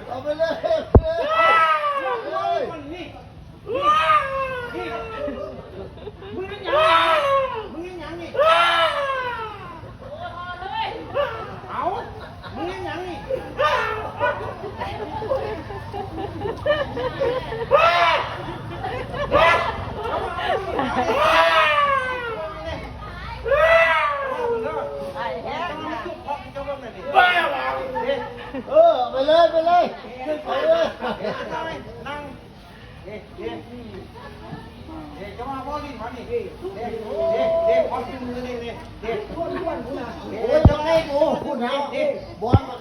ເອົາໄປເລີຍ ເອົາໄປເລີຍ ມຶງເຮັດຫຍັງ? ມຶງເຮັດຫຍັງນີ້? ເອົາ ມຶງເຮັດຫຍັງນີ້? ເອີ ເອົາໄປເລີຍ ໄປເລີຍ ເອົາໄປເລີຍ. ເດ້ ເດ້ ເດ້ ເຈົ້າມາບໍ່ຫຼິ້ນມານີ້ ເດ້ ເດ້ ເດ້ ເດ້ ຂໍກິນມື້ນີ້ ເດ້ ເດ້ ເດ້ ເຈົ້າໄດ້ ໂອ້ ພຸ້ນນະ ເດ້ ບອນມາ